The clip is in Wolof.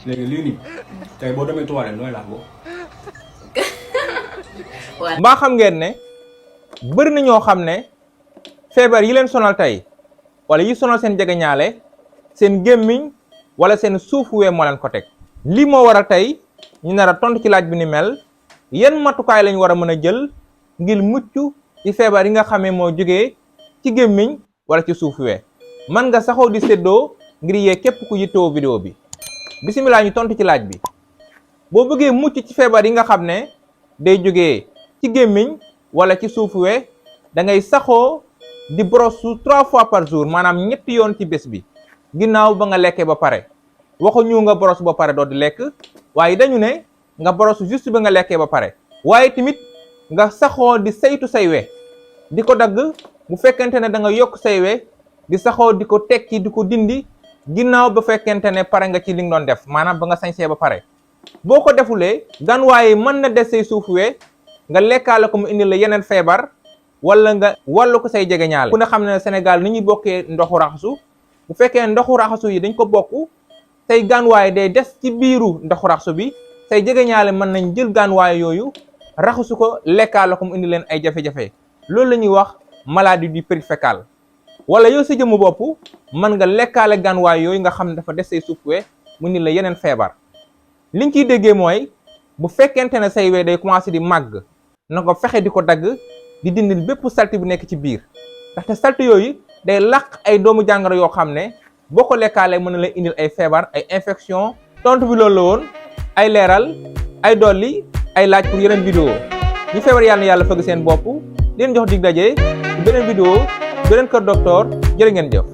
léegi lii nii tey boo demee toilette nooy laal ko. mbaa xam ngeen ne bëri na ñoo xam ne feebar yi leen sonal tey wala yi sonal seen jegeñaale seen gémmiñ wala seen suufu wee moo leen ko teg. lii moo waral tey ñu nar a tontu ci laaj bi ni mel yan matukaay lañ war a mën a jël ngir mucc ci feebar yi nga xamee moo jógee ci gémmiñ wala ci suufu wee. man nga saxoo di séddoo ngir yee képp ku yittewoo vidéo bi. bisimilah ñu tontu ci laaj bi boo bëggee mucc ci feebar yi nga xam ne day jógee ci gémmiñ wala ci suufu wee da ngay saxoo di brosse 3 fois par jour maanaam ñetti yoon ci bés bi ginnaaw ba nga lekkee ba pare. waxuñu nga brosse ba pare doo di lekk waaye dañu ne nga brosse juste ba nga lekkee ba pare. waaye tamit nga saxoo di saytu say we di ko dagg bu fekkente ne da nga yokk say we di saxoo di ko tekki di ko dindi ginnaaw ba fekkente ne pare nga ci li nga doon def maanaam ba nga sañsee ba pare. boo ko defulee ganwaaye mën na des say suufu we nga lekkaale ko mu indi la yeneen feebar wala nga wàllu ko say jegeñaale. ku ne xam ne Sénégal ni ñuy bokkee ndoxu raxasu bu fekkee ndoxu raxasu yi dañ ko bokk say ganwaaye day des ci biiru ndoxu raxasu bi say jegeñaale mën nañ jël ganwaaye yooyu raxasu ko lekkaale ko mu indi leen ay jafe-jafe loolu la ñuy wax maladie du péril fécal. wala yow sa jëmmu bopp mën nga lekkaale ganwaay yooyu nga xam ne dafa des say suuf we mu indi la yeneen feebar. liñ ciy déggee mooy bu fekkente ne say we day commencé di màgg na ko fexe di ko dagg di dindil bépp salte bu nekk ci biir ndaxte salte yooyu day làq ay doomu jàngoro yoo xam ne boo ko lekkaalee mën na la indil ay feebar ay infection. tontu bi loolu la woon ay leeral ay dolli ay laaj pour yeneen vidéo ñu feebar yàlla na yàlla fëgg seen bopp leen jox dig daje ci beneen vidéo beneen kër docteur jërë ngeen jëf.